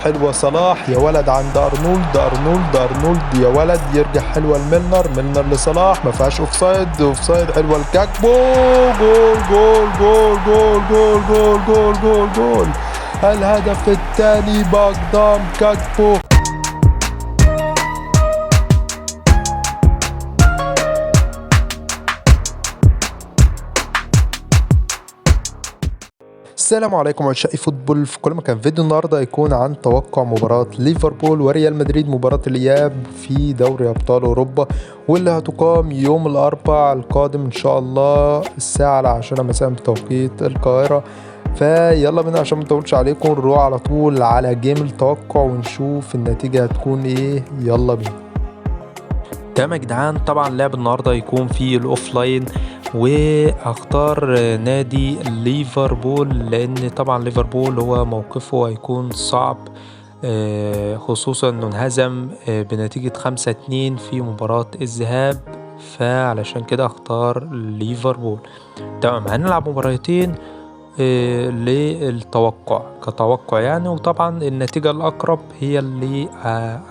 حلوة صلاح يا ولد عند أرنولد، أرنولد أرنولد يا ولد يرجع حلوة لميلنر، ميلنر لصلاح ما فيهاش offside، offside حلوة لكاكبو، جول جول جول جول جول جول جول جول جول، الهدف الثاني بأقدام كاكبو. السلام عليكم عشاق football في كل مكان. فيديو النهارده هيكون عن توقع مباراة ليفربول وريال مدريد، مباراة الإياب في دوري أبطال أوروبا، واللي هتقام يوم الأربعاء القادم إن شاء الله الساعة 10 مساء بتوقيت القاهرة. فيلا بينا عشان ما نطولش عليكم نروح على طول على game التوقع ونشوف النتيجة هتكون ايه. يلا بينا. تمام يا جدعان، طبعا لعب النهارده هيكون في ال offline، وهختار نادي ليفربول لان طبعا ليفربول هو موقفه هيكون صعب، خصوصا انه انهزم بنتيجة 5-2 في مباراة الذهاب، فعلشان كده اختار ليفربول. تمام، هنلعب مباراتين للتوقع كتوقع يعني، وطبعا النتيجة الأقرب هي اللي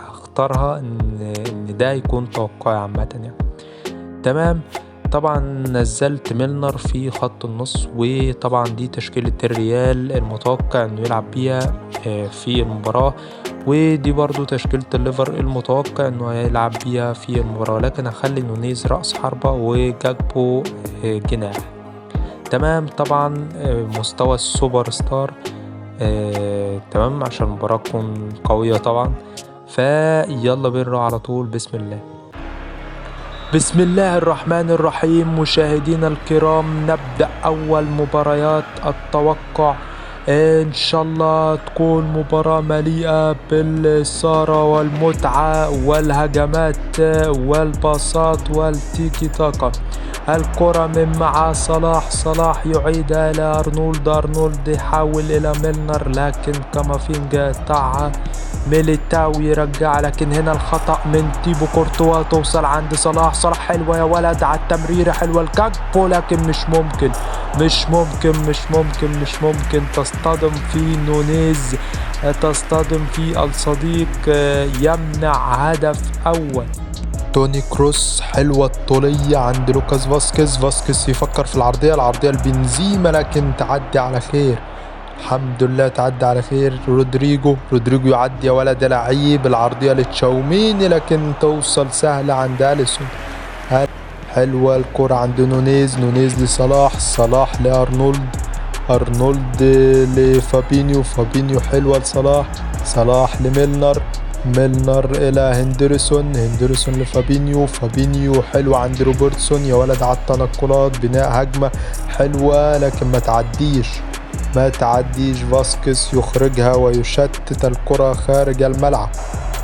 اختارها ان ده يكون توقعي عامة يعني. تمام، طبعا نزلت ميلنر في خط النص، وطبعا دي تشكيلة الريال المتوقع انه يلعب بيها في المباراة، ودي برضو تشكيلة الليفر المتوقع انه هيلعب بيها في المباراة، ولكن هخلي نونيز رأس حربة وجاكبو جناح. تمام، طبعا مستوى السوبر ستار، تمام، عشان المباراة تكون قوية طبعا. فيلا بينا نروح على طول. بسم الله. بسم الله الرحمن الرحيم. مشاهدينا الكرام، نبدأ أول مباريات التوقع، إن شاء الله تكون مباراة مليئة بالإثارة والمتعة والهجمات والباصات والتيكي تاكا. الكرة من مع صلاح، صلاح يعيدها إلى أرنولد، أرنولد يحاول إلى ميلنر لكن كامافينجا يقطعها، ميليتاو يرجع، لكن هنا الخطأ من تيبو كورتوا، توصل عند صلاح، صلاح حلوة يا ولد على التمريرة، حلوة الكاكبو، لكن مش ممكن مش ممكن مش ممكن مش ممكن، تصطدم في نونيز، تصطدم في الصديق، يمنع هدف أول. توني كروس حلوة الطولية عند لوكاس فاسكيز، فاسكيز يفكر في العرضية، العرضية لبنزيما لكن تعدي على خير، الحمد لله تعدي على خير. رودريجو، رودريجو يعدي يا ولد لعيب، العرضية لتشاوميني لكن توصل سهلة عند أليسون. حلوة الكرة عند نونيز، نونيز لصلاح، صلاح لأرنولد، أرنولد لفابينيو، فابينيو حلوة لصلاح، صلاح لميلنر، ميلنر إلى هندرسون، هندرسون لفابينيو، فابينيو حلوة عند روبرتسون يا ولد على التنقلات، بناء هجمة حلوة لكن ما تعديش ما تعديش. فاسكيز يخرجها ويشتت الكرة خارج الملعب،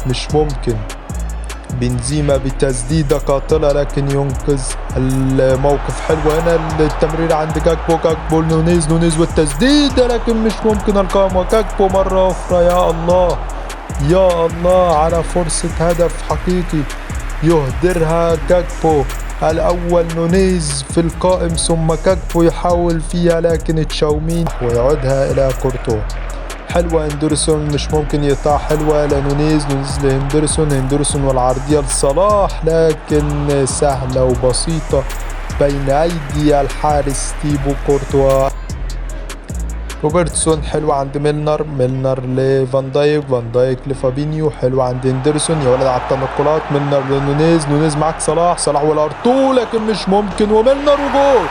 مش ممكن. بنزيما بتسديدة قاتلة لكن ينقذ الموقف. حلو هنا التمرير عند جاكبو، جاكبو نونيز، نونيز والتسديدة لكن مش ممكن القائم، وجاكبو مرة أخرى. يا الله يا الله على فرصة هدف حقيقي يهدرها جاكبو. الأول نونيز في القائم ثم كاكبو يحاول فيها لكن تشاومين ويعودها إلى كورتوا. حلوة هندرسون مش ممكن يقطع، حلوة لنونيز، نونيز لهندرسون، هندرسون والعرضية لصلاح لكن سهلة وبسيطة بين أيدي الحارس تيبو كورتوا. روبرتسون حلوة عند ميلنر، ميلنر لفان دايك، فان دايك لفابينيو، حلوة عند هندرسون يا ولد على التنقلات، ميلنر لنونيز، نونيز معاك صلاح، صلاح والارتو لكن مش ممكن، وميلنر وجول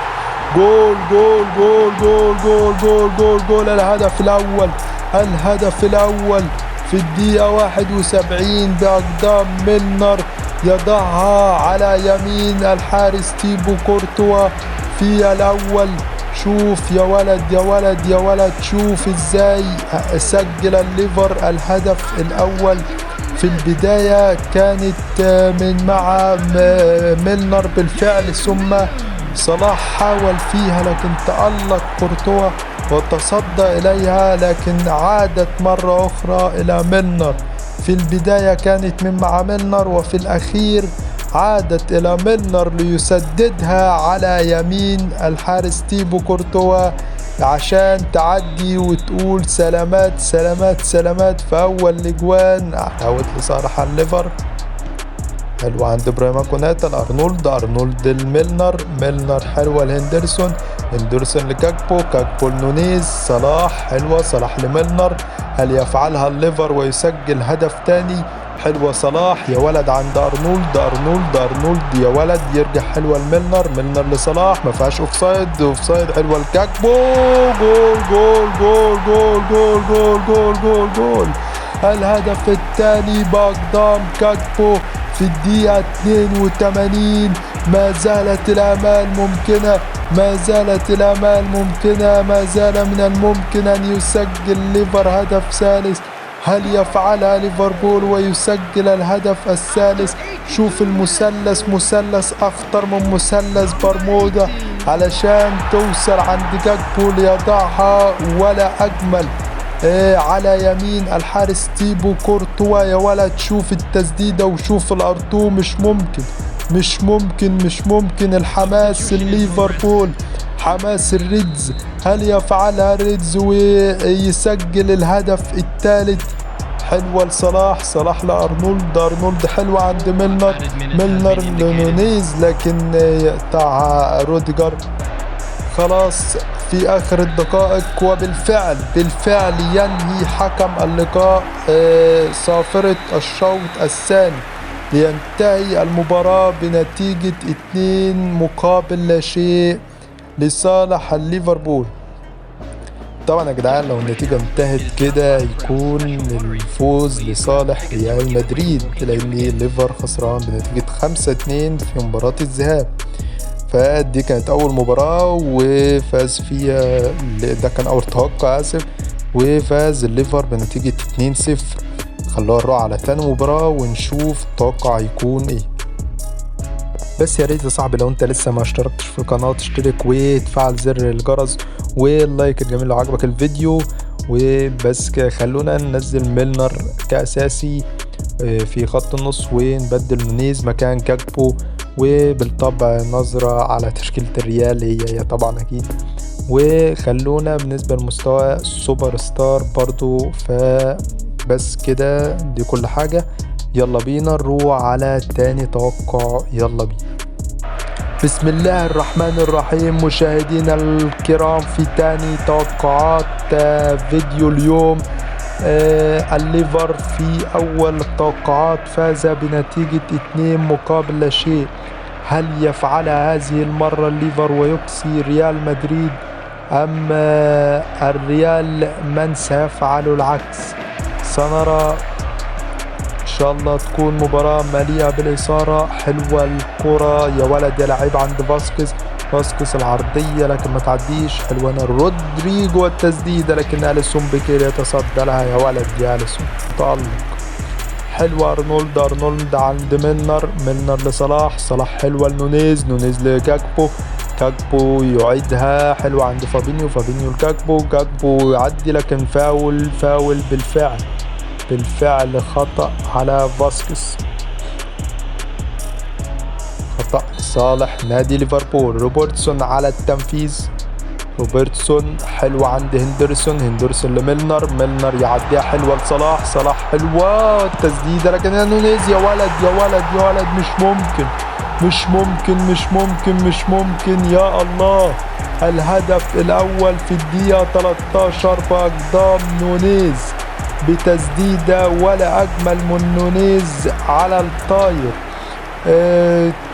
جول جول جول جول جول جول جول جول. الهدف الأول، الهدف الأول في الدقيقة 71 بأقدام ميلنر، يضعها على يمين الحارس تيبو كورتوا في الأول. شوف يا ولد يا ولد يا ولد، شوف ازاي سجل الليفر الهدف الأول. في البداية كانت من مع ميلنر بالفعل، ثم صلاح حاول فيها لكن تألق كورتوا وتصدى إليها، لكن عادت مرة أخرى إلى ميلنر. في البداية كانت من مع ميلنر، وفي الأخير عادت إلى ميلنر ليسددها على يمين الحارس تيبو كورتوا. عشان تعدي وتقول سلامات سلامات سلامات في اول الاجوان. عودت لصالح الليفر، حلوة عند ابراهيم كوناتا لارنولد، ارنولد لميلنر، ميلنر حلوة لهندرسون، هندرسون لكاكبو، كاكبو لنونيز، صلاح حلوة، صلاح لميلنر. هل يفعلها الليفر ويسجل هدف تاني؟ حلوة صلاح يا ولد عند ارنولد، ارنولد ارنولد يا ولد يرجع حلوة لميلنر، ميلنر لصلاح، ما فيهاش offside، offside حلوة لكاكبو، جول جول جول جول جول جول جول جول جول. الهدف الثاني باقدام كاكبو في الدقيقة 82. ما زالت الآمال ممكنة، ما زالت الآمال ممكنة، ما زال من الممكن أن يسجل ليفر هدف ثالث. هل يفعلها ليفربول ويسجل الهدف الثالث؟ شوف المثلث، مثلث أخطر من مثلث برمودا علشان توصل عند جاكبو ليضعها ولا أجمل على يمين الحارس تيبو كورتوا. يا ولد شوف التسديدة وشوف الأرتو، مش ممكن مش ممكن مش ممكن. الحماس الليفربول، حماس الريدز، هل يفعلها الريدز ويسجل الهدف الثالث؟ حلوة لصلاح، صلاح لأرنولد، أرنولد حلوة عند ميلنر، ميلنر لنونيز لكن يقطعها روديجر. خلاص في آخر الدقائق، وبالفعل بالفعل ينهي حكم اللقاء صافرة الشوط الثاني لينتهي المباراة بنتيجة 2-0 لصالح الليفربول. طبعا يا جدعان لو النتيجة انتهت كده يكون الفوز لصالح ريال مدريد، لأن الليفر خسران بنتيجة 5-2 في مباراة الذهاب. فدي كانت أول مباراة وفاز فيها، ده كان أول توقع آسف، وفاز الليفر بنتيجة 2-0. خلونا نروح على تاني مباراة ونشوف التوقع هيكون ايه. بس يا ريت يا صاحبي لو انت لسه ما اشتركتش في القناة تشترك وتفعل زر الجرس وال like الجميل لو عجبك الفيديو. وبس كده خلونا ننزل ميلنر كأساسي في خط النص ونبدل نونيز مكان كاكبو، وبالطبع نظرة على تشكيلة الريال هي طبعا أكيد. وخلونا بالنسبة لمستوى سوبر ستار برضو. فبس كده دي كل حاجة، يلا بينا نروح على تاني توقع، يلا بينا. بسم الله الرحمن الرحيم. مشاهدينا الكرام في تاني توقعات فيديو اليوم، الليفر في أول التوقعات فاز بنتيجة 2-0. هل يفعلها هذه المرة الليفر ويقصي ريال مدريد أم الريال من سيفعل العكس؟ سنرى إن شاء الله. تكون مباراة مليئة بالإثارة. حلوة الكرة يا ولد يا لعيب عند فاسكيز، فاسكيز العرضية لكن ما تعديش. حلوة رودريجو التسديدة لكن أليسون بيكير يتصدى لها. يا ولد يا أليسون تألق. حلوة أرنولد، أرنولد عند ميلنر، ميلنر لصلاح، صلاح حلوة لنونيز، نونيز لجاكبو، كاكبو يعيدها حلوة عند فابينيو، فابينيو لكاكبو، كاكبو يعدي لكن فاول، فاول بالفعل، بالفعل خطأ على فاسكيز، خطأ لصالح نادي ليفربول. روبرتسون على التنفيذ، روبرتسون حلوة عند هندرسون، هندرسون لميلنر، ميلنر يعديها حلوة لصلاح، صلاح حلوة التسديدة لكن نونيز يا ولد يا ولد يا ولد، مش ممكن مش ممكن مش ممكن مش ممكن يا الله. الهدف الأول في الدقيقة 13 بأقدام نونيز بتسديدة ولا أجمل من نونيز على الطاير.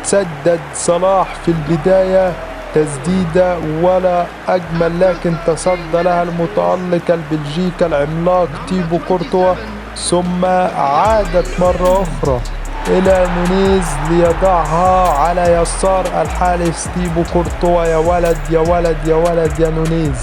تسدد صلاح في البداية تسديدة ولا أجمل، لكن تصدى لها المتألق البلجيكي العملاق تيبو كورتوا، ثم عادت مرة أخرى إلى نونيز ليضعها على يسار الحارس تيبو كورتوا. يا ولد يا ولد يا ولد يا نونيز،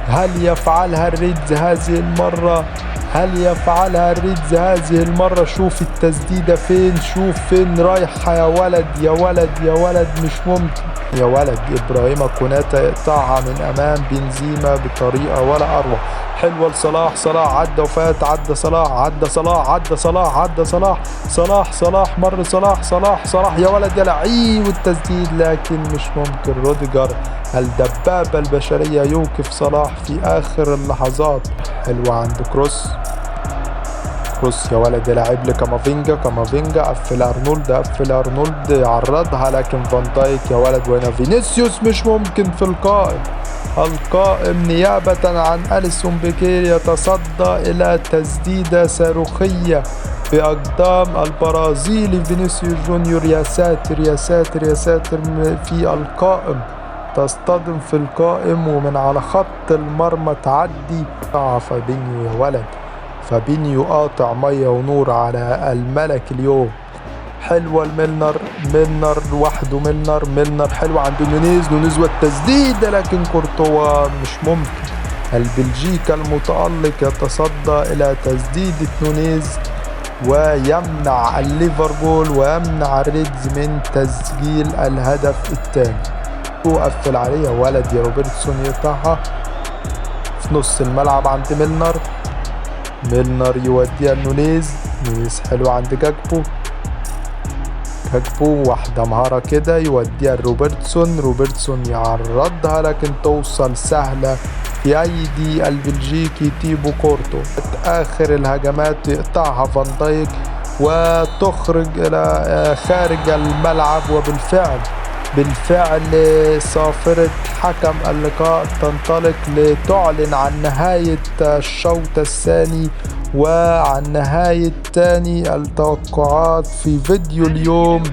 هل يفعلها الريدز هذه المرة؟ هل يفعلها الريدز هذه المرة؟ شوف التسديدة فين، شوف فين رايحة يا ولد يا ولد يا ولد، مش ممكن يا ولد. إبراهيم كوناتا يقطعها من أمام بنزيما بطريقة ولا أروع. حلوة لصلاح، صلاح عدى وفات، عدى صلاح، عدى صلاح، عدى صلاح، عدى صلاح، صلاح صلاح مر صلاح، صلاح صلاح يا ولد يا لعيب، والتسديد لكن مش ممكن. روديجر الدبابة البشرية يوقف صلاح في آخر اللحظات. حلوة عند كروس، كروس يا ولد يا لعيب لكامافينجا، كامافينجا قفل ارنولد، قفل ارنولد عرضها لكن فان دايك يا ولد، وهنا فينيسيوس مش ممكن في القائم، القائم نيابة عن أليسون بيكير يتصدى إلى تسديدة صاروخية بأقدام البرازيلي فينيسيوس جونيور. يا ساتر يا ساتر يا ساتر، في القائم، تصطدم في القائم ومن على خط المرمى تعدي. فابينيو يا ولد، فابينيو قاطع مية ونور على الملك اليوم. حلوة الميلنر، ميلنر لوحده، ميلنر، ميلنر حلوة عند نونيز، نونيز والتسديدة لكن كورتوا مش ممكن. البلجيكا المتألق يتصدى إلى تسديدة نونيز ويمنع الليفربول ويمنع الريدز من تسجيل الهدف الثاني. وقفل عليه يا ولد يا روبرتسون، يقطعها في نص الملعب عند ميلنر، ميلنر يوديها لنونيز، نونيز حلو عند جاكبو، جاكبو واحدة مهارة كده يوديها لروبرتسون، روبرتسون يعرضها لكن توصل سهلة في أيدي البلجيكي تيبو كورتو. آخر الهجمات يقطعها فان دايك وتخرج إلى خارج الملعب، وبالفعل بالفعل صافرة حكم اللقاء تنطلق لتعلن عن نهاية الشوط الثاني وعن نهاية ثاني التوقعات في فيديو اليوم.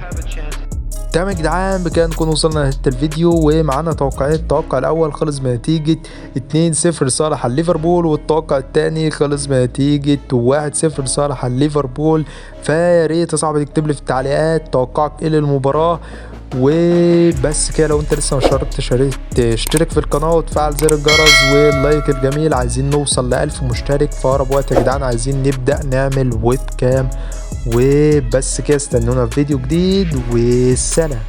تمام يا جدعان، بكده نكون وصلنا لنهاية الفيديو ومعانا توقعين. التوقع الأول خلص بنتيجة 2-0 لصالح الليفربول، والتوقع الثاني خلص بنتيجة 1-0 لصالح الليفربول. فيا ريت يا صاحبي تكتب لي في التعليقات توقعك ايه للمباراة. وبس كده، لو انت لسه ما اشتركتش يا ريت تشترك في القناة وتفعل زر الجرس وال like الجميل. عايزين نوصل ل1000 مشترك في أقرب وقت يا جدعان، عايزين نبدأ نعمل webcam. وبس كده، استنونا في فيديو جديد، وسلام.